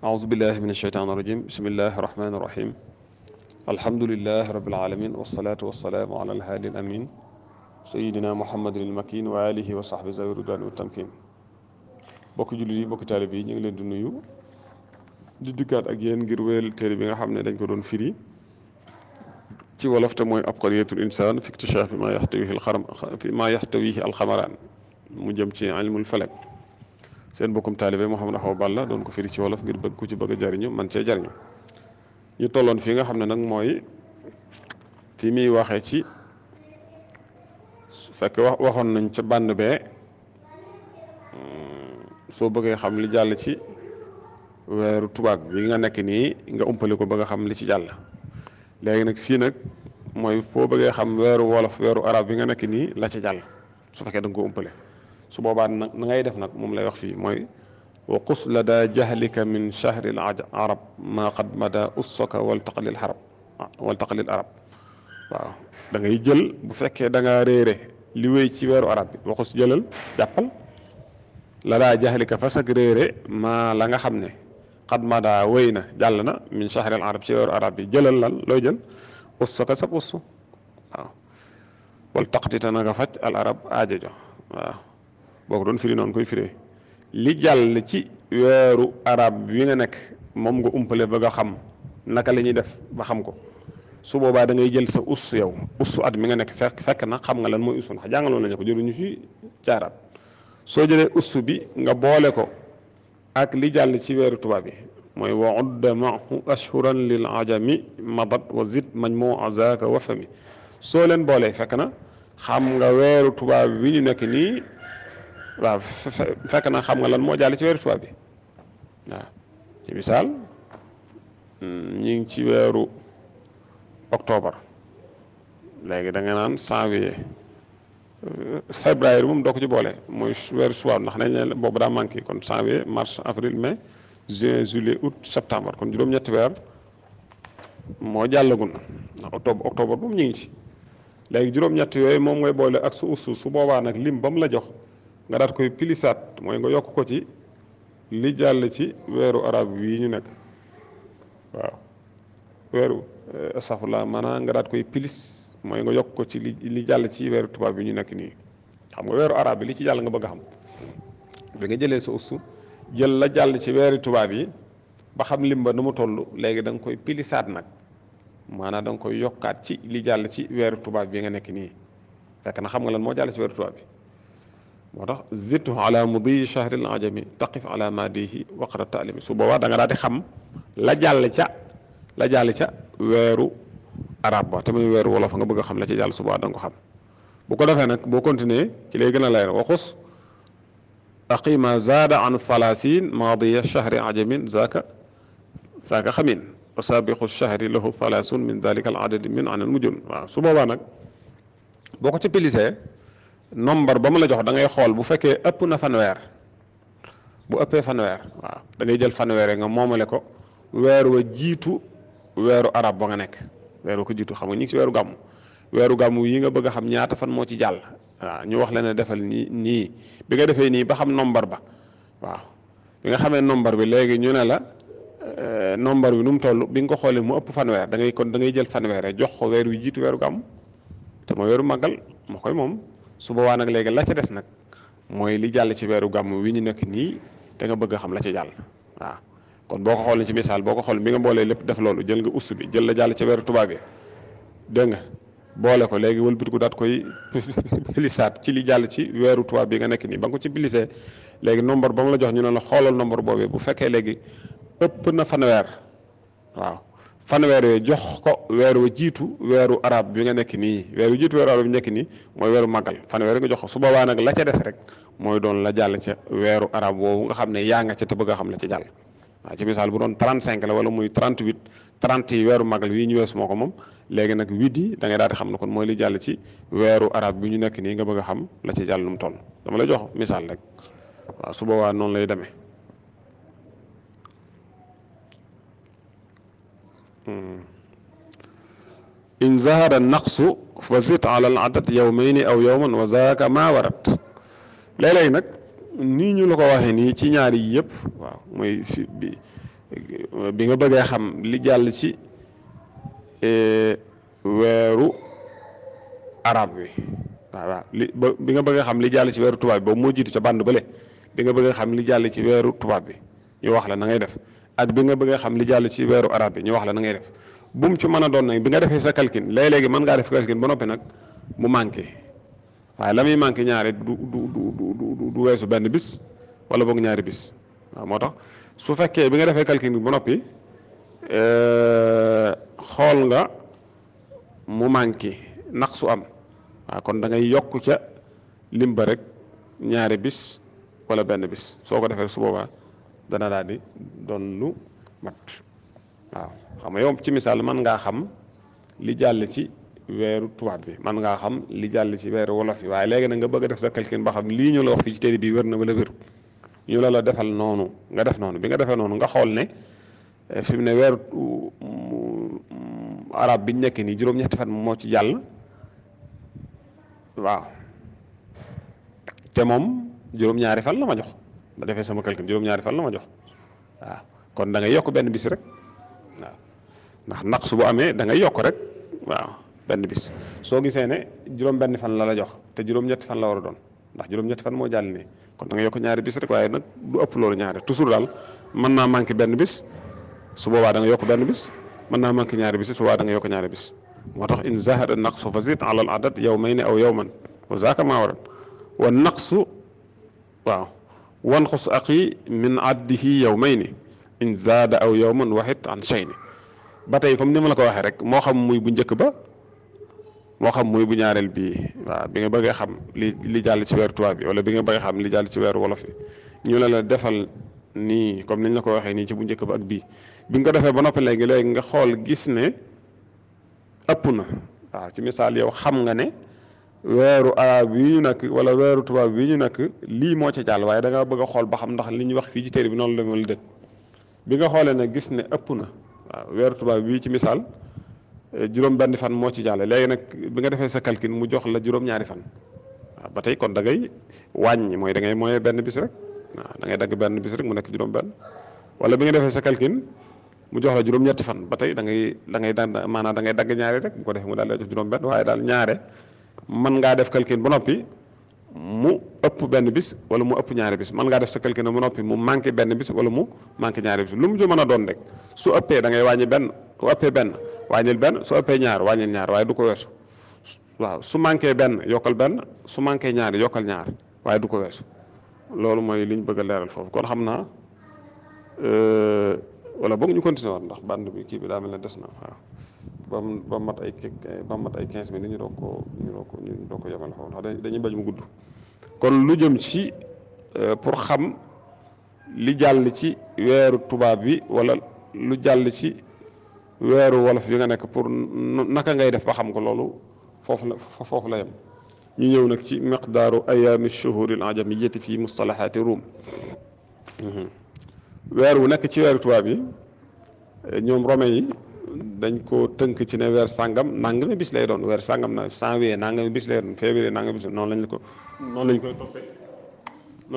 أعوذ بالله من الشيطان الرجيم بسم الله الرحمن الرحيم الحمد لله رب العالمين والصلاة والسلام على الهادي الأمين سيدنا محمد المكين وآله وصحبه ذوي الرضوان والتمكين bokki jullit yi bokki taalib yi ñu ngi leen di nuyu di dikkaat ak yéen ngir wéyal téere bi nga xam ne dañ ko doon firi ci wolof te mooy abqariyatul insaan fi iktishaaf ma yaxtawihi alxamaraan mu jëm ci ilmul falak seen bokkum taalibe Mouhamadou Awa Balla doon ko firi ci wolof ngir bëgg ku ci bëgg a jariñu man cee jariñu ñu tolloon fii nga xam ne nag mooy fi muy waxee ci fekk waxoon nañ ca bànn bee soo bëggee xam li jàll ci weeru tubaab bi nga nekk nii nga umpale ko ba nga xam li ci jàll léegi nag fii nag mooy foo bëggee xam weeru wolof weeru arab bi nga nekk nii la ci jàll su fekkee da nga ko umpale su boobaa nag na ngay def nag moom lay wax fii mooy wa qus la daa jahlika min chahri l arab maa qad mada ussaka waltaqalil arab waaw da ngay jël bu fekkee da ngaa réere li wéy ci weeru arab bi waxus jëlal jàppal la daa jahlika fasag réere maa la nga xam ne qad mada wéy na jàll na min chahri l arab ci weeru arab bi jëlal lan looy jël ussaka sab ussu waaw waltaqtita na nga faj al arab aajo jo waaw boo ko doon firi noonu koy firee li jàll ci weeru arab wi nga nekk moom nga umpale ba nga xam naka la ñuy def ba xam ko su boobaa da ngay jël sa us yow ussu at mi nga nekk fekk na xam nga lan mooy ussu ndax jàngaloon nañu ko jëruñu fi jaaraat soo jëlee ussu bi nga boole ko ak li jàll ci weeru tubaab bi mooy wa udda maahu ashhuran lil ajami madat wa zid majmua zaaka wa fami soo leen boolee fekk na xam nga weeru tubaab bi ñu nekk nii waaw fekk na xam nga lan moo jàll ci weeru tubaab bi waaw ci misaal ñu ngi ci weeru octobre léegi da nga naan janvier février moom doo ko ci boole mooy weeru tubaab ndax nañ leen boobu daa manqué kon janvier mars avril mai juin juillet août septembre kon juróom-ñetti weer moo jàllagun ndax octobre moom ñu ngi ci léegi juróom-ñetti yooyu moom ngay boole ak su ussu su boobaa nag lim ba mu la jox nga daat koy pilisaat mooy nga yokk ko ci li jàll ci weeru arab wii ñu nekk waaw weeru astafurlah maanaam nga daat koy pilis mooy nga yokk ko ci li jàll ci weeru tubaab bi ñu nekk nii xam nga weeru arab bi li ci jàll nga bëgg a xam bi nga jëlee sa ussu jël la jàll ci weeru tubaab yi ba xam lim ba nu mu toll léegi da nga koy pilisaat nag maanaam da nga koy yokkaat ci li jàll ci weeru tubaab bi nga nekk nii fekk na xam nga lan moo jàll ci weeru tubaab bi moo tax zidtu ala mudi chahril ajami taqif ala madihi waqra taalimi su boobaa da nga daal di xam la jàll ca weeru arab ba te muy weeru wolof nga bëgg a xam la ci jàll su boobaa da nga ko xam bu ko defee nag boo continuer ci lay gën a leer waxus aqima zaada an thalaasin madiya chahri ajamin zaaka xamin wa sabiqu chahri lahu thalaasun min dalika al adadi min anal mujun waaw su boobaa nag boo ko ci pilisee nombre ba mu la jox da ngay xool bu fekkee ëpp na fanweer bu ëppee fanweer waaw da ngay jël fanweer nga moomale ko weer wa jiitu weeru arab ba nga nekk weer wa ko jiitu xam nga ñu ngi ci weeru gàmmu yi nga bëgg a xam ñaata fan moo ci jàll waaw ñu wax la ne defal nii bi nga defee nii ba xam nombre ba waaw bi nga xamee nombre bi léegi ñu ne la nombre bi nu mu toll bi nga ko xoolee mu ëpp fanweer da ngay jël fanweer jox ko weer wi jiitu weeru gàmmu te mooy weeru màggal moo koy moom su boobaa nag léegi la ca des nag mooy li jàll ci weeru gàmm wi ñu nekk nii te nga bëgg a xam la ca jàll waaw kon boo ko xoolee ci misaal boo ko xool bi nga boolee lépp def loolu jël nga ussu bi jël la jàll ci weeru tubaab bi dégg nga boole ko léegi wëlbati ko daat koy pilisaat ci li jàll ci weeru tubaab bi nga nekk nii ba nga ko ci pilisee léegi nombre ba mu la jox ñu ne la xoolal nombre boobee bu fekkee léegi ëpp na fanweer waaw fanweer yooyu jox ko weer wa jiitu weeru arab bi nga nekk nii weeru jiitu weeru arab bi nekk nii mooy weeru màggal fanweer nga jox ko su boobaa nag la ca des rek mooy doon la jàll ca weeru arab woowu nga xam ne yaa nga ca te bëgg a xam la ca jàll waaw ci misaal bu doon 35 la wala muy 38 30 yi weeru màggal wii ñu weesu moo ko moom léegi nag 8 yi da ngay daal di xam ne kon mooy li jàll ci weeru arab bi ñu nekk nii nga bëgg a xam la ci jàll nu mu toll dama lay jox misaal rek waaw su boobaa noonu lay demee in zahara naqsu fa zid ala al adad yawmayni aw yawman wa zaaka ma warat léeg-léeg nag nii ñu la ko waxee nii ci ñaari yi yëpp waaw mooy fi bi bi nga bëggee xam li jàll ci weeru arab bi waaw bi nga bëggee xam li jàll ci weeru tubaab bi boobu moo jiitu ca bànd bële bi nga bëggee xam li jàll ci weeru tubaab bi ñu wax la na ngay def ak bi nga bëggee xam li jàll ci weeru arab bi ñu wax la na ngay def bu mu ci mën a doon nag bi nga defee sa calcul léeg-léegi mën ngaa def calcul ba noppi nag mu manqué waaye la muy manqué ñaare du weesu benn bis wala boog ñaari bis waaw moo tax su fekkee bi nga defee calcul bi ba noppi xool nga mu manqué naq su am waaw kon da ngay yokk ca lim ba rek ñaari bis wala benn bis soo ko defee su boobaa dana daal di doon lu mat waaw xam nga yow ci misaal mën ngaa xam li jàll ci weeru tubaab bi mën ngaa xam li jàll ci weeru wolof yi waaye léegi nag nga bëgg a def sa calcul ba xam lii ñu la wax fii ci téere bi wér na wala wér ñu la defal noonu nga def noonu bi nga defee noonu nga xool ne fi mu ne weeru arab bi ñu nekk nii juróom-ñetti fan moo ci jàll waaw te moom juróom-ñaari fan la ma jox ba defee sama calcul juróom-ñaari fan la ma jox waaw kon da ngay yokk benn bis rek waaw ndax naqsu bu amee da ngay yokk rek waaw benn bis soo gisee ne juróom-benn fan la jox te juróom-ñetti fan la war a doon ndax juróom-ñetti fan moo jàll nii kon da nga yokk ñaari bis rek waaye nag du ëpp loolu ñaari toujours daal mën naa manqué benn bis su boobaa da nga yokk benn bis mën naa manqué ñaari bis su boobaa da nga yokk ñaari bis moo tax in zahada naqsu fa zid ala al adad yawmayni aw yawman wa zaaka maa waral wa naqsu waaw wanqus aqi min addihi yawmayni in zaada aw yawman waxit an shayni ba tey comme ni ma la ko waxee rek moo xam muy bu njëkk ba moo xam muy bu ñaareel bii waaw bi nga bëggee xam li jàll ci weeru tubaab bi wala bi nga bëggee xam li jàll ci weeru wolof yi ñu la defal nii comme niñ la ko waxee nii ci bu njëkk ba ak bii bi nga ko defee ba noppi léegi nga xool gis ne ëpp na waaw ci misaal yow xam nga ne weeru arab yi ñu nekk wala weeru tubaab bi ñu nekk lii moo ca jàll waaye da nga bëgg a xool ba xam ndax li ñu wax fii ci téere bi noonu la mel ni déet bi nga xoolee ne gis ne ëpp na waaw weeru tubaab bii ci misaal juróom benn fan moo ci jàll léegi nag bi nga defee sa calcul mu jox la juróom-ñaari fan waaw ba tey kon da ngay wàññi mooy da ngay mooy benn bis rek waaw da ngay dagg benn bis rek mu nekk juróom benn wala bi nga defee sa calcul mu jox la juróom-ñetti fan ba tey da ngay daan maanaam da ngay dagg ñaari rek bu ko defee mu daal lay jox juróom benn waaye daal ñaare mën ngaa def calcul ba noppi mu ëpp benn bis wala mu ëpp ñaari bis mën ngaa def sa calcul ba noppi mu manqué benn bis wala mu manqué ñaari bis lu mu ju mën a doon rek su ëppee da ngay wàññi benn su ëppee benn wàññil benn su ëppee ñaar wàññil ñaar waaye du ko weesu waaw su manqué benn yokkal benn su manqué ñaar yokkal ñaar waaye du ko weesu loolu mooy li ñu bëgg a leeral foofu kon xam naa wala boog ñu continuer waat ndax band bi kii bi daa mel ne des na waaw ba mat ay 15 minutes ñu doog ko yemal foofu ndax dañuy bañ mu gudd kon lu jëm ci pour xam li jàll ci weeru tubaab bi wala lu jàll ci weeru wolof bi nga nekk pour naka ngay def ba xam ko loolu foofu la yem ñu ñëw nag ci miqdaaru ayaami shuhuril ajamiyyati fi mustalahaati ruum weer wu nekk ci weeru tubaab yi ñoom romain yi dañ ko tënk ci ne weer sàngam nangami bis lay doon weer sàngam na janvier nangami bis lay doon février nangami bis noonu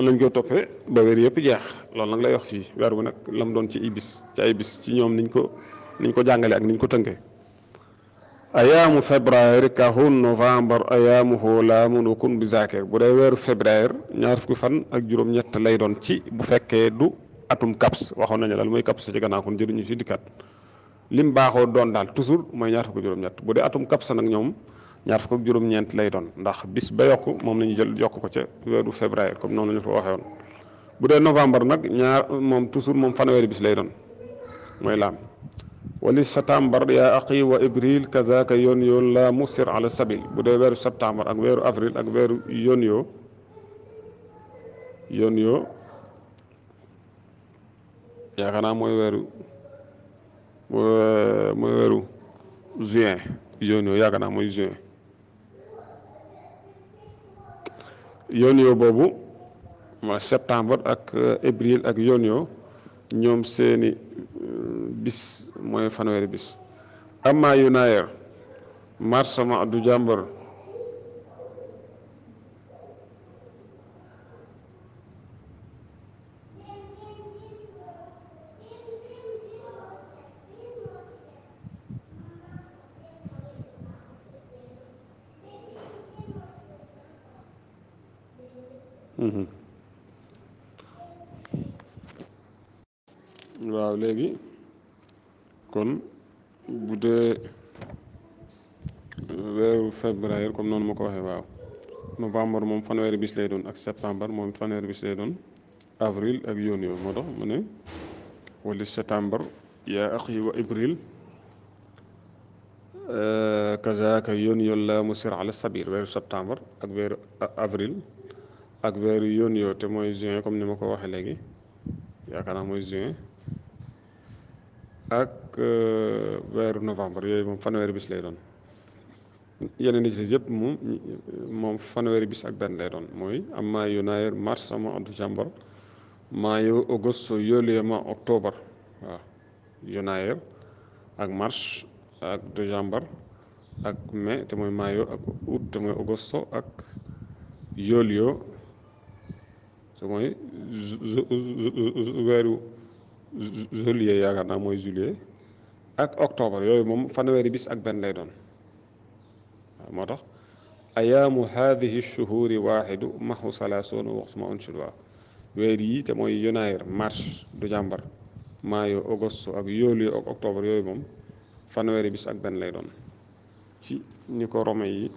lañ koy toppee ba weer yëpp jeex loolu nag lay wax fii weer wu nekk lam doon ci ay bis ci ñoom niñ ko jàngale ak niñ ko tënkee ayaamu février kahun novembre ayaamuhu laamun wakun bi zakir bu dee weeru février ñaar fukki fan ak juróom-ñett lay doon ci bu fekkee du atum kaps waxoon nañu daal mooy kaps ci gannaaw kon jëriñu si dikkat lim baaxoo doon daal toujours mooy ñaar fukk juróom-ñett bu dee atum kaps nag ñoom ñaar fukk ak juróom-ñeent lay doon ndax bis ba yokk moom la ñu jël yokk ko ca weeru février comme noonu la ñu ko waxee woon bu dee novembre nag moom toujours moom fanweeri bis lay doon mooy laam wali septembre yaa aqi wa ibril kazaka yoon yoon la musir ala sabil bu dee weeru septembre ak weeru avril ak weeru yoon yoo yaakaar naa mooy weeru juin yoon yoo yaakaar naa mooy juin yoon yoo boobu ma septembre ak avril ak yoon yoo ñoom seeni bis mooy fanweeri bis amma yunaayir mars ma du jàmbar waaw léegi kon bu dee weeru février comme noonu ma ko waxee waaw novembre moom fanweeri bis lay doon ak septembre moom fanweeri bis lay doon avril ak yónni moo tax mu ne wala septembre yaa axi wa ibril kazaaka yoon yoon la mu sir ala sabir weeru septembre ak weeru avril ak weeru yoon yoo te mooy juin comme ni ma ko waxee léegi yaakaar naa mooy juin ak weeru novembre yooyu moom fanweeri bis lay doon yeneen yi ci yëpp moom fanweeri bis ak benn lay doon mooy am maayo naayir mars ama décembre maayo auguste juillet ma octobre waaw yunaayir ak mars ak décembre ak mai te mooy maayo ak août te mooy auguste ak yuillet te mooy weeru juillet yaakaar naa mooy juillet ak octobre yooyu moom fanweeri bis ak benn lay doon waaw moo tax ayaamu haadihi shuhuri waaxidu maxu salaasuuna waxsuma unshid waaw weer yi te mooy yunaayir mars décembre maayo auguste ak yuillet ak octobre yooyu moom fanweeri bis ak benn lay doon ci ni ko rome yi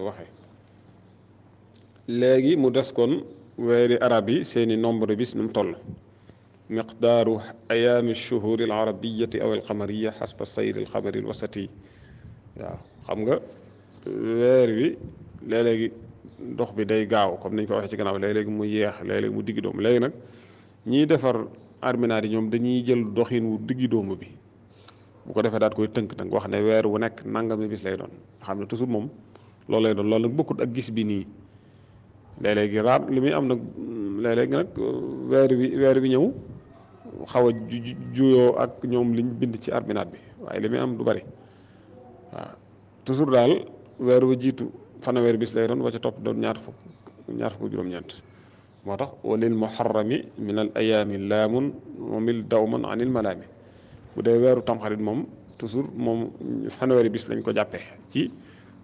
waxe léegi mu des kon weeri arab yi seeni nombre bis nu mu toll miqdaaru ayaami shuhuri al arabiyati aw al qamariya xasba sayri al xamari al wasati waaw xam nga weer wi léeg-léegi dox bi day gaaw comme niñ ko waxee ci gannaaw léeg-léegi mu yeex léeg-léegi mu diggi doomu léegi nag ñiy defar arminaat yi ñoom dañuy jël doxin wu diggi doomu bi bu ko defee daat koy tënk nag wax ne weer wu nekk nangami bis lay doon xam ne toujours moom loolu lay doon loolu nag bokkut ak gis bi nii léeg-léegi raar li muy am nag léeg-léegi nag weer wi ñëw xaw a juyoo ak ñoom liñ bind ci arminaat bi waaye li muy am du bari waaw toujours daal weer wu jiitu fanweeri bis lay doon wa ca topp doon ñaar fukk juróom-ñeent moo tax walil muharrami min al ayaami laamun momil dawman anil malaami bu dee weeru tamxarit moom toujours moom fanweeri bis lañ ko jàppee ci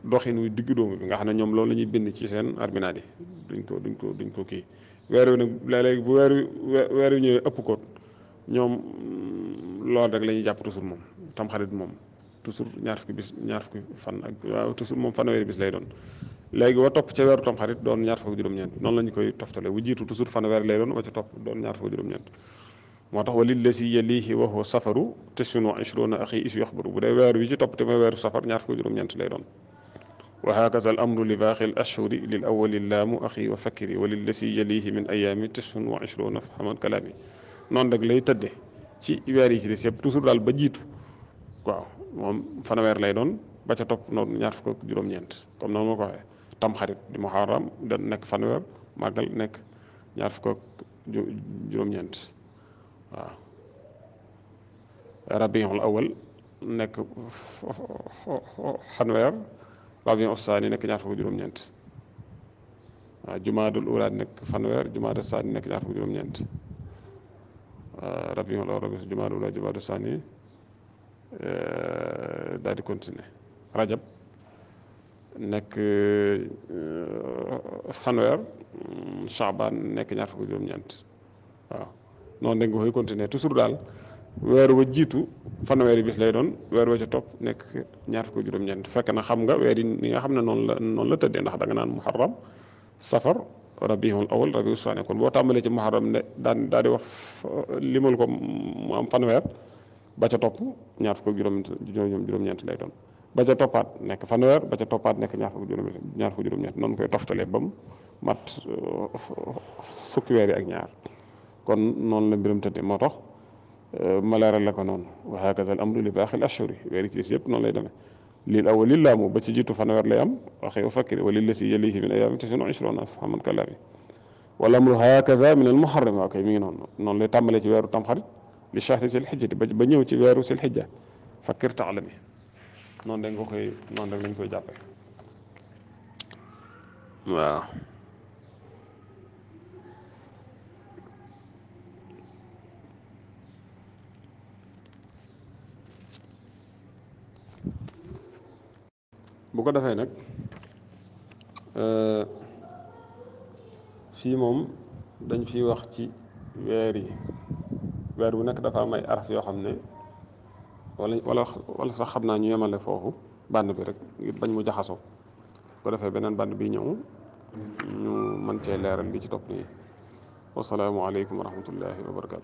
doxin wi diggu dóomu bi nga xam ne ñoom loolu la ñuy bind ci seen arminaat yi duñ ko kii weer wi nag léeg-léeg bu weer wi ñëwee ëpp ko ñoom loolu rek la ñuy jàpp toujours moom tamxarit moom toujours ñaar fukki fan ak waaw toujours moom fanweeri bis lay doon léegi wa topp ca weeru tamxarit doon ñaar fukki juróom-ñeent noonu la ñu koy toftale bu jiitu toujours fanweeri lay doon wa ca topp doon ñaar fukki juróom-ñeent moo tax walil la si yalihi wa huwa safaru tis'un wa ishruna axi is yaxbaru bu dee weer wi ci topp te mooy weeru safar ñaar fukki juróom-ñeent lay doon wa hakaza al amru li baaxi al ashhuri lil awali laamu axi wa fakkiri walil la si yalihi min ayaami tis'un wa ishruna fahaman kalaami noonu rek lay tëdde ci weer yi ci des yëpp toujours daal ba jiitu waaw moom fanweer lay doon ba ca topp noonu ñaar fukk ak juróom-ñeent comme noonu ma ko waxee tamxarit di muharram da nekk fanweer màggal nekk ñaar fukk ak juróom-ñeent waaw rabiul awal nekk fanweer rabiul saani nekk ñaar fukk ak juróom-ñeent waaw jumaadul ulaad nekk fanweer jumaadul saani nekk ñaar fukk ak juróom-ñeent rabiul awal jumaadul ulaad jumaadul saani daal di continuer rajab nekk fanweer chaban nekk ñaar fukk juróom-ñeent waaw noonu da nga koy continuer toujours daal weer wa jiitu fanweeri bis lay doon weer wa ca topp nekk ñaar fukk juróom-ñeent fekk na xam nga weer yi nga xam ne noonu la tëddee ndax da nga naan muharram safar rabiul awal rabiul saani kon boo tàmbalee ci muharram ne daal di wax limal ko mu am fanweer ba ca topp ñaar fukk juróom-ñeent lay doon ba ca toppaat nekk fanweer ba ca toppaat nekk ñaar fukk juróom-ñeent noonu koy toftalee ba mu mat fukki weer yi ak ñaar kon noonu la mbirum tëddee moo tax ma leeral la ko noonu wa hakaza al amru li baaxil ashhuri weer yi ci yëpp noonu lay demee lil awwal lil laamu ba ci jiitu fanweer lay am waxee wa fakkiri wa lil lasi yalihi min ayaamin tis'un wa ishruna fahaman kalaami wal amru hakaza min al muharram waaw kay mi ngi noonu lay tàmbalee ci weeru tamxarit li shahri sil xijjati ba ñëw ci weeru sil xijja fakkir taalami noonu dañ ko koy noonu rek lañ koy jàppee waaw bu ko defee nag fii moom dañ fiy wax ci weer yi weer bu nekk dafa am ay araf yoo xam ne wala sax xam naa ñu yemale foofu bànn bi rek ngir bañ mu jaxasoo ko defee beneen bànn bi ñëw ñu mën cee leeral li ci topp nii wasalaamualeykum wa rahmatullahi wa barakatu